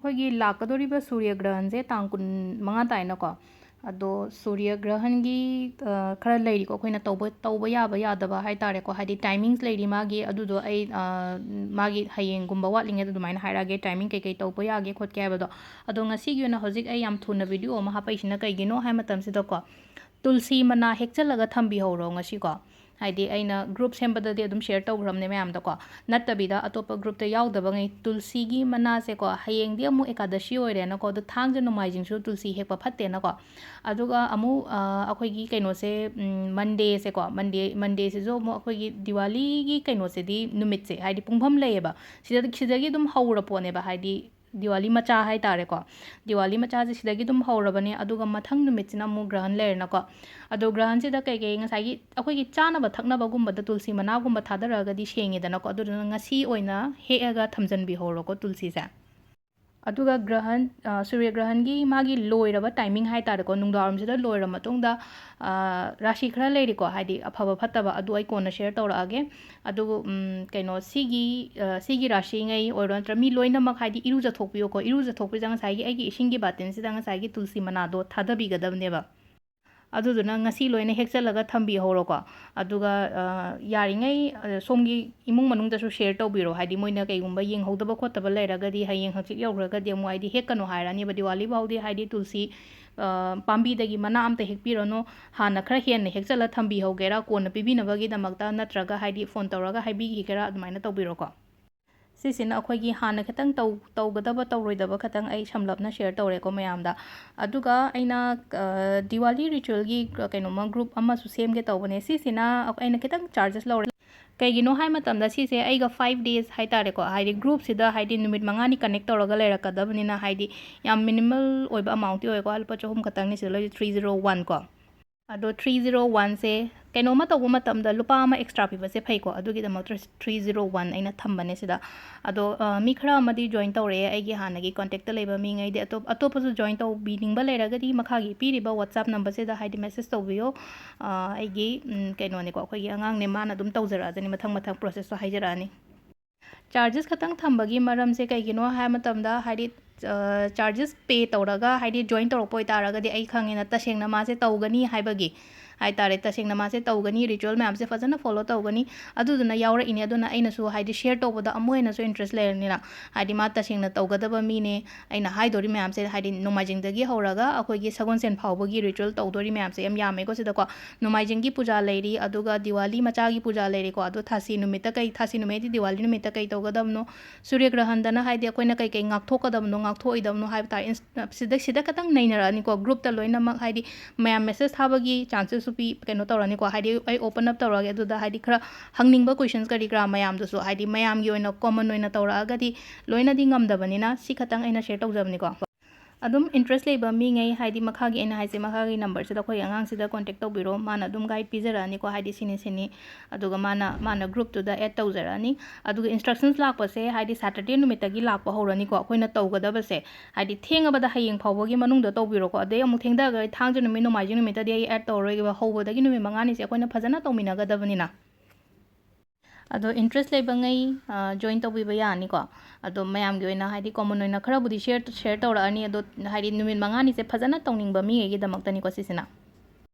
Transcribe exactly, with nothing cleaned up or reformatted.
ꯑꯩꯈꯣꯏꯒꯤ ꯂꯥꯛꯀꯗꯧꯔꯤꯕ ꯁꯨꯔ꯭ꯌ ꯒ꯭ꯔꯍꯟꯁꯦ ꯇꯥꯡ ꯀꯨꯟ ꯃꯉꯥ ꯇꯥꯏꯅꯀꯣ꯫ ꯑꯗꯣ ꯁꯨꯔ꯭ꯌ ꯒ꯭ꯔꯍꯟꯒꯤ, ꯑ, ꯈꯔ ꯂꯩꯔꯤꯀꯣ, ꯑꯩꯈꯣꯏꯅ ꯇꯧꯕ, ꯇꯧꯕ ꯌꯥꯕ ꯌꯥꯗꯕ ꯍꯥꯏ ꯇꯥꯔꯦꯀꯣ, ꯍꯥꯏꯗꯤ timings ꯂꯩꯔꯤ ꯃꯥꯒꯤ꯫ ꯑꯗꯨꯗꯣ ꯑꯩ, ꯑ, ꯃꯥꯒꯤ ꯍꯌꯦꯡꯒꯨꯝꯕ ꯋꯥꯠꯂꯤꯉꯩꯗ ꯑꯗꯨꯃꯥꯏꯅ ꯍꯥꯏꯔꯛꯑꯒꯦ, timing ꯀꯩꯀꯩ ꯇꯧꯕ ꯌꯥꯒꯦ ꯈꯣꯠꯀꯦ ꯍꯥꯏꯕꯗꯣ꯫ ꯑꯗꯣ ꯉꯁꯤꯒꯤ ꯑꯣꯏꯅ ꯍꯧꯖꯤꯛ ꯑꯩ ꯌꯥꯝ ꯊꯨꯅ video ꯑꯃ ꯍꯥꯞꯄꯛꯏꯁꯤꯅ ꯀꯩꯒꯤꯅꯣ ꯍꯥꯏ ꯃꯇꯝꯁꯤꯗꯀꯣ, ꯇꯨꯜꯁꯤ ꯃꯅꯥ ꯍꯦꯛꯆꯜꯂꯒ ꯊꯝꯕꯤꯍꯧꯔꯣ ꯉꯁꯤꯀꯣ꯫ ꯍꯥꯏꯗꯤ ꯑꯩꯅ group ꯁꯦꯝꯕꯗꯗꯤ ꯑꯗꯨꯝ share ꯇꯧꯈ꯭ꯔꯕꯅꯦ ꯃꯌꯥꯝꯗꯀꯣ꯫ ꯅꯠꯇꯕꯤꯗ ꯑꯇꯣꯞꯄ groupꯇ ꯌꯥꯎꯗꯕꯉꯩ, ꯇꯨꯜꯁꯤꯒꯤ ꯃꯅꯥꯁꯦꯀꯣ, ꯍꯌꯦꯡꯗꯤ ꯑꯃꯨꯛ ꯑꯦꯀꯥꯗꯁꯤ ꯑꯣꯏꯔꯦꯅꯀꯣ, ꯑꯗꯣ ꯊꯥꯡꯖ ꯅꯣꯡꯃꯥꯏꯖꯤꯡꯁꯨ ꯇꯨꯜꯁꯤ ꯍꯦꯛꯄ ꯐꯠꯇꯦꯅꯀꯣ꯫ ꯑꯗꯨꯒ ꯑꯃꯨꯛ, ꯑ, ꯑꯩꯈꯣꯏꯒꯤ ꯀꯩꯅꯣꯁꯦ, ꯎꯝ, Mondayꯁꯦꯀꯣ, Monday, Mondayꯁꯤꯁꯨ ꯑꯃꯨꯛ ꯑꯩꯈꯣꯏꯒꯤ ꯗꯤꯋꯥꯂꯤꯒꯤ ꯀꯩꯅꯣꯁꯤꯗꯤ ꯅꯨꯃꯤꯠꯁꯦ, ꯍꯥꯏꯗꯤ ꯄꯨꯡꯐꯝ ꯂꯩꯌꯦꯕ꯫ ꯁꯤꯗ, ꯁꯤꯗꯒꯤ ꯑꯗꯨꯝ ꯍꯧꯔ ꯄꯣꯠꯅꯦꯕ, ꯍꯥꯏꯗꯤ ꯗꯤꯋꯥꯂꯤ ꯃꯆꯥ ꯍꯥꯏ ꯇꯥꯔꯦꯀꯣ꯫ ꯗꯤꯋꯥꯂꯤ ꯃꯆꯥꯁꯦ ꯁꯤꯗꯒꯤ ꯑꯗꯨꯝ ꯍꯧꯔꯕꯅꯦ, ꯑꯗꯨꯒ ꯃꯊꯪ ꯅꯨꯃꯤꯠꯁꯤꯅ ꯑꯃꯨꯛ ꯒ꯭ꯔꯍꯟ ꯂꯩꯔꯦꯅꯀꯣ꯫ ꯑꯗꯣ ꯒ꯭ꯔꯍꯟꯁꯤꯗ ꯀꯩꯀꯩ ꯉꯁꯥꯏꯒꯤ ꯑꯩꯈꯣꯏꯒꯤ ꯆꯥꯅꯕ ꯊꯛꯅꯕꯒꯨꯝꯕꯗ ꯇꯨꯜꯁꯤ ꯃꯅꯥꯒꯨꯝꯕ ꯊꯥꯗꯔꯛꯑꯒꯗꯤ ꯁꯦꯡꯉꯤꯗꯅꯀꯣ, ꯑꯗꯨꯗꯨꯅ ꯉꯁꯤ ꯑꯣꯏꯅ ꯍꯦꯛꯑꯒ ꯊꯝꯖꯟꯕꯤꯍꯧꯔꯣꯀꯣ ꯇꯨꯜꯁꯤꯁꯦ꯫ ꯑꯗꯨꯒ ꯒ꯭ꯔꯍꯟ, ꯑ, ꯁꯨꯔ꯭ꯌ ꯒ꯭ꯔꯍꯟꯒꯤ ꯃꯥꯒꯤ ꯂꯣꯏꯔꯕ timing ꯍꯥꯏ ꯇꯥꯔꯦꯀꯣ, ꯅꯨꯡꯗꯥꯡꯋꯥꯏꯔꯝꯁꯤꯗ ꯂꯣꯏꯔ ꯃꯇꯨꯡꯗ, ꯑ, ꯔꯥꯁꯤ ꯈꯔ ꯂꯩꯔꯤꯀꯣ, ꯍꯥꯏꯗꯤ ꯑꯐꯕ ꯐꯠꯇꯕ, ꯑꯗꯨ ꯑꯩ ꯀꯣꯟꯅ share ꯇꯧꯔꯛꯑꯒꯦ꯫ ꯑꯗꯨꯕꯨ, ꯎꯝ, ꯀꯩꯅꯣ, ꯁꯤꯒꯤ, ꯑ, ꯁꯤꯒꯤ ꯔꯥꯁꯤꯉꯩ ꯑꯣꯏꯔꯣ, ꯅꯠꯇ꯭ꯔ ꯃꯤ ꯂꯣꯏꯅꯃꯛ, ꯍꯥꯏꯗꯤ ꯏꯔꯨꯖꯊꯣꯛꯄꯤꯌꯨꯀꯣ꯫ ꯏꯔꯨꯖꯊꯣꯛꯄꯁꯤꯗ ꯉꯁꯥꯏꯒꯤ ꯑꯩꯒꯤ ꯏꯁꯤꯡꯒꯤ ꯕꯥꯇꯤꯟꯁꯤꯗ ꯉꯁꯥꯏꯒꯤ ꯇꯨꯜꯁꯤ ꯃꯅꯥꯗꯣ ꯊꯥꯗꯕꯤꯒꯗꯕꯅꯦꯕ꯫ ꯑꯗꯨꯗꯨꯅ ꯉꯁꯤ ꯂꯣꯏꯅ ꯍꯦꯛꯆꯜꯂꯒ ꯊꯝꯕꯤꯍꯧꯔꯣꯀꯣ꯫ ꯑꯗꯨꯒ, ꯑ, ꯌꯥꯔꯤꯉꯩ, ꯑ, ꯁꯣꯝꯒꯤ ꯏꯃꯨꯡ ꯃꯅꯨꯡꯗꯁꯨ share ꯇꯧꯕꯤꯔꯣ꯫ ꯍꯥꯏꯗꯤ ꯃꯣꯏꯅ ꯀꯩꯒꯨꯝꯕ ꯌꯦꯡꯍꯧꯗꯕ ꯈꯣꯠꯇꯕ ꯂꯩꯔꯒꯗꯤ ꯍꯌꯦꯡ ꯍꯪꯆꯤꯠ ꯌꯧꯈ꯭ꯔꯒꯗꯤ ꯑꯃꯨꯛ, ꯍꯥꯏꯗꯤ, ꯍꯦꯛꯀꯅꯨ ꯍꯥꯏꯔꯅꯦꯕ꯫ ꯗꯤꯋꯥꯂꯤ ꯐꯥꯎꯗꯤ, ꯍꯥꯏꯗꯤ, ꯇꯨꯜꯁꯤ, ꯑ, ꯄꯥꯝꯕꯤꯗꯒꯤ ꯃꯅꯥ ꯑꯝꯇ ꯍꯦꯛꯄꯤꯔꯅꯨ, ꯍꯥꯟꯅ ꯈꯔ ꯍꯦꯟꯅ ꯍꯦꯛꯆꯜꯂ ꯊꯝꯕꯤꯍꯧꯒꯦꯔꯥ, ꯀꯣꯟꯅ ꯄꯤꯕꯤꯅꯕꯒꯤꯗꯃꯛꯇ, ꯅꯠꯇ꯭ꯔꯒ, ꯍꯥꯏꯗꯤ, phone ꯇꯧꯔꯒ ꯍꯥꯏꯕꯤꯈꯤꯒꯦꯔꯥ, ꯑꯗꯨꯃꯥꯏꯅ ꯇꯧꯕꯤꯔꯣꯀꯣ꯫ ꯁꯤꯁꯤꯅ ꯑꯩꯈꯣꯏꯒꯤ ꯍꯥꯟꯅ ꯈꯤꯇꯪ ꯇꯧ-, ꯇꯧꯒꯗꯕ ꯇꯧꯔꯣꯏꯗꯕ ꯈꯤꯇꯪ ꯑꯩ ꯁꯝꯂꯞꯅ share ꯇꯧꯔꯦꯀꯣ ꯃꯌꯥꯝꯗ꯫ ꯑꯗꯨꯒ ꯑꯩꯅ, ꯑ, ꯗꯤꯋꯥꯂꯤ ritualꯒꯤ ꯀ-, ꯀꯩꯅꯣꯃ group ꯑꯃꯁꯨ ꯁꯦꯝꯒꯦ ꯇꯧꯕꯅꯦ꯫ ꯁꯤꯁꯤꯅ ꯑꯩꯅ ꯈꯤꯇꯪ charges ꯂꯧꯔꯦ꯫ ꯀꯩꯒꯤꯅꯣ ꯍꯥꯏ ꯃꯇꯝꯗ ꯁꯤꯁꯦ ꯑꯩꯒ five days ꯍꯥꯏ ꯇꯥꯔꯦꯀꯣ, ꯍꯥꯏꯗꯤ groupꯁꯤꯗ, ꯍꯥꯏꯗꯤ ꯅꯨꯃꯤꯠ ꯃꯉꯥꯅꯤ connect ꯇꯧꯔꯒ ꯂꯩꯔꯛꯀꯗꯕꯅꯤꯅ, ꯍꯥꯏꯗꯤ ꯌꯥꯝ minimal ꯑꯣꯏꯕ amountꯇꯤ ꯑꯣꯏꯀꯣ, ꯂꯨꯄꯥ ꯆꯍꯨꯝ ꯈꯛꯇꯪꯅꯤ ꯁꯤꯗ ꯂꯣꯏꯁꯦ, three zero one ꯀꯣ꯫ ꯑꯗꯣ three zero oneꯁꯦ ꯀꯩꯅꯣꯝꯃ ꯇꯧꯕ ꯃꯇꯝꯗ ꯂꯨꯄꯥ ꯑꯃ extra ꯄꯤꯕꯁꯦ ꯐꯩꯀꯣ, ꯑꯗꯨꯒꯤꯗꯃꯛꯇ three zero one ꯑꯩꯅ ꯊꯝꯕꯅꯦ ꯁꯤꯗ꯫ ꯑꯗꯣ, ꯑ, ꯃꯤ ꯈꯔ ꯑꯃꯗꯤ join ꯇꯧꯔꯛꯑꯦ, ꯑꯩꯒꯤ ꯍꯥꯟꯅꯒꯤ contactꯇ ꯂꯩꯕ ꯃꯤꯉꯩꯗꯤ꯫ ꯑꯇꯣꯞ-, ꯑꯇꯣꯞꯄꯁꯨ join ꯇꯧꯕꯤꯅꯤꯡꯕ ꯂꯩꯔꯒꯗꯤ ꯃꯈꯥꯒꯤ ꯄꯤꯔꯤꯕ WhatsApp numberꯁꯤꯗ, ꯍꯥꯏꯗꯤ, message ꯇꯧꯕꯤꯌꯣ꯫ ꯑ, ꯑꯩꯒꯤ, ꯎꯝ, ꯀꯩꯅꯣꯅꯤꯀꯣ, ꯑꯩꯈꯣꯏꯒꯤ ꯑꯉꯥꯡꯅꯦ, ꯃꯥꯅ ꯑꯗꯨꯝ ꯇꯧꯖꯔꯛꯑꯖꯅꯤ, ꯃꯊꯪ ꯃꯊꯪ processꯇꯣ ꯍꯥꯏꯖꯔꯛꯑꯅꯤ꯫ ꯆꯥꯔꯖꯦꯁ ꯈꯛꯇꯪ ꯊꯝꯕꯒꯤ ꯃꯔꯝꯁꯦ ꯀꯩꯒꯤꯅꯣ ꯍꯥꯏꯕ ꯃꯇꯝꯗ, ꯍꯥꯏꯗꯤ ꯆꯥꯔꯖꯦꯁ ꯄꯦ ꯇꯧꯔꯒ, ꯍꯥꯏꯗꯤ ꯖꯣꯏꯟ ꯇꯧꯔꯛꯄ ꯑꯣꯏꯇꯥꯔꯒꯗꯤ, ꯑꯩ ꯈꯪꯉꯦꯅ, ꯇꯁꯦꯡꯅ ꯃꯥꯁꯦ ꯇꯧꯒꯅꯤ ꯍꯥꯏꯕꯒꯤ ꯍꯥꯏꯇꯥꯔꯦ, ꯇꯁꯦꯡꯅ ꯃꯥꯁꯦ ꯇꯧꯒꯅꯤ, ꯔꯤꯆꯨꯋꯦꯜ ꯃꯌꯥꯝꯁꯦ ꯐꯖꯅ ꯐꯣꯂꯣ ꯇꯧꯒꯅꯤ, ꯑꯗꯨꯗꯨꯅ ꯌꯥꯎꯔꯛꯏꯅꯦ꯫ ꯑꯗꯨꯅ ꯑꯩꯅꯁꯨ ꯍꯥꯏꯗꯤ ꯁꯤꯌꯔ ꯇꯧꯕꯗ ꯑꯃꯨꯛ ꯍꯦꯟꯅꯁꯨ ꯏꯟꯇꯔꯦꯁ ꯂꯩꯔꯅꯤꯅ, ꯍꯥꯏꯗꯤ ꯃꯥ ꯇꯁꯦꯡꯅ ꯇꯧꯒꯗꯕ ꯃꯤꯅꯦ, ꯑꯩꯅ ꯍꯥꯏꯗꯣꯔꯤ ꯃꯌꯥꯝꯁꯦ, ꯍꯥꯏꯗꯤ ꯅꯣꯡꯃꯥꯏꯖꯤꯡꯗꯒꯤ ꯍꯧꯔꯒ ꯑꯩꯈꯣꯏꯒꯤ ꯁꯒꯣꯜꯁꯦꯟ ꯐꯥꯎꯕꯒꯤ ꯔꯤꯆꯨꯋꯦꯜ ꯇꯧꯗꯣꯔꯤ ꯃꯌꯥꯝꯁꯦ ꯌꯥꯝ ꯌꯥꯝꯃꯦꯀꯣ ꯁꯤꯗꯀꯣ꯫ ꯅꯣꯡꯃꯥꯏꯖꯤꯡꯒꯤ ꯄꯨꯖꯥ ꯂꯩꯔꯤ, ꯑꯗꯨꯒ ꯗꯤꯋꯥꯂꯤ ꯃꯆꯥꯒꯤ ꯄꯨꯖꯥ ꯂꯩꯔꯤꯀꯣ꯫ ꯑꯗꯣ ꯊꯥꯁꯤ ꯅꯨꯃꯤꯠꯇ ꯀꯩ, ꯊꯥꯁꯤ ꯅꯨꯃꯤꯠ ꯍꯥꯏꯗꯤ ꯗꯤꯋꯥꯂꯤ ꯅꯨꯃꯤꯠꯇ ꯀꯩ ꯇꯧꯒꯗꯕꯅꯣ, ꯁꯨꯔ꯭ꯌ ꯒ꯭ꯔꯍꯟꯗꯅ ꯍꯥꯏꯗꯤ ꯑꯩꯈꯣꯏꯅ ꯀꯩ ꯀꯩ ꯉꯥꯛꯊꯣꯛꯀꯗꯕꯅꯣ, ꯉꯥꯛꯊꯣꯛꯑꯣꯏꯗꯕꯅꯣ ꯍꯥꯏꯕ ꯇꯥꯔꯦ, ꯏꯟꯁ-, ꯁꯤꯗ, ꯁꯤꯗ ꯈꯇꯪ ꯅꯩꯅꯔꯛꯑꯅꯤꯀꯣ꯫ ꯒ꯭ꯔꯨꯞꯇ ꯂꯣꯏꯅꯃꯛ ꯍꯥꯏꯗꯤ ꯃꯌꯥꯝ ꯃꯦꯁꯦꯖ ꯊꯥꯕꯒꯤ ꯆꯥꯟꯁꯦꯁꯁꯨ ꯄꯤ, ꯀꯩꯅꯣ ꯇꯧꯔꯅꯤꯀꯣ, ꯍꯥꯏꯗꯤ ꯑꯩ ꯑꯣꯄꯟ ꯑꯞ ꯇꯧꯔꯛꯑꯒꯦ꯫ ꯑꯗꯨꯗ ꯍꯥꯏꯗꯤ ꯈꯔ ꯍꯪꯅꯤꯡꯕ ꯀꯣꯏꯁꯟꯁ ꯀꯔꯤ ꯀꯔꯥ ꯃꯌꯥꯝꯗꯨꯁꯨ ꯍꯥꯏꯗꯤ ꯃꯌꯥꯝꯒꯤ ꯑꯣꯏꯅ ꯀꯣꯃꯟ ꯑꯣꯏꯅ ꯇꯧꯔꯛꯑꯒꯗꯤ ꯂꯣꯏꯅꯗꯤ ꯉꯝꯗꯕꯅꯤꯅ, ꯁꯤ ꯈꯇꯪ ꯑꯩꯅ ꯁꯤꯌꯔ ꯇꯧꯖꯕꯅꯤꯀꯣ꯫ ꯑꯗꯨꯝ ꯏꯟꯇꯔꯦꯁ ꯂꯩꯕ ꯃꯤꯉꯩ, ꯍꯥꯏꯗꯤ ꯃꯈꯥꯒꯤ ꯑꯩꯅ ꯍꯥꯏꯁꯦ, ꯃꯈꯥꯒꯤ ꯅꯝꯕꯔꯁꯤꯗ ꯑꯩꯈꯣꯏꯒꯤ ꯑꯉꯥꯡꯁꯤꯗ ꯀꯣꯟꯇꯦꯛ ꯇꯧꯕꯤꯔꯣ, ꯃꯥꯅ ꯑꯗꯨꯝ ꯒꯥꯏꯗ ꯄꯤꯖꯔꯛꯑꯅꯤꯀꯣ, ꯍꯥꯏꯗꯤ ꯁꯤꯅꯤ ꯁꯤꯅꯤ, ꯑꯗꯨꯒ ꯃꯥꯅ, ꯃꯥꯅ ꯒ꯭ꯔꯨꯞꯇꯨꯗ ꯑꯦꯗ ꯇꯧꯖꯔꯛꯑꯅꯤ꯫ ꯑꯗꯨꯒ ꯏꯟꯁꯇ꯭ꯔꯛꯁꯟꯁ ꯂꯥꯛꯄꯁꯦ ꯍꯥꯏꯗꯤ ꯁꯦꯇꯔꯗꯦ ꯅꯨꯃꯤꯠꯇꯒꯤ ꯂꯥꯛꯄ ꯍꯧꯔꯅꯤꯀꯣ, ꯑꯩꯈꯣꯏꯅ ꯇꯧꯒꯗꯕꯁꯦ꯫ ꯍꯥꯏꯗꯤ ꯊꯦꯡꯉꯕꯗ ꯍꯌꯦꯡ ꯐꯥꯎꯕꯒꯤ ꯃꯅꯨꯡꯗ ꯇꯧꯕꯤꯔꯣꯀꯣ꯫ ꯑꯗꯩ ꯑꯃꯨꯛ ꯊꯦꯡꯊꯈ꯭ꯔꯦ, ꯊꯥꯡꯖ ꯅꯨꯃꯤꯠ, ꯅꯣꯡꯃꯥꯏꯖꯤꯡ ꯅꯨꯃꯤꯠꯇꯗꯤ ꯑꯩ ꯑꯦꯗ ꯇꯧꯔꯔꯣꯏꯒꯦꯕ, ꯍꯧꯕꯗꯒꯤ ꯅꯨꯃꯤꯠ ꯃꯉꯥꯅꯤꯁꯦ ꯑꯩꯈꯣꯏꯅ ꯐꯖꯅ ꯇꯧꯃꯤꯟꯅꯒꯗꯕꯅꯤꯅ꯫ ꯑꯗꯣ ꯏꯟꯇꯔꯦꯁ ꯂꯩꯕꯉꯩ, ꯑ, ꯖꯣꯏꯟ ꯇꯧꯕꯤꯕ ꯌꯥꯅꯤꯀꯣ꯫ ꯑꯗꯣ ꯃꯌꯥꯝꯒꯤ ꯑꯣꯏꯅ ꯍꯥꯏꯗꯤ ꯀꯣꯃꯟ ꯑꯣꯏꯅ ꯈꯔꯕꯨꯗꯤ ꯁꯤꯌꯔ, ꯁꯤꯌꯔ ꯇꯧꯔꯛꯑꯅꯤ꯫ ꯑꯗꯣ ꯍꯥꯏꯗꯤ ꯅꯨꯃꯤꯠ ꯃꯉꯥꯅꯤꯁꯦ ꯐꯖꯅ ꯇꯧꯅꯤꯡꯕ ꯃꯤꯉꯩꯒꯤꯗꯃꯛꯇꯅꯤꯀꯣ ꯁꯤꯁꯤꯅ꯫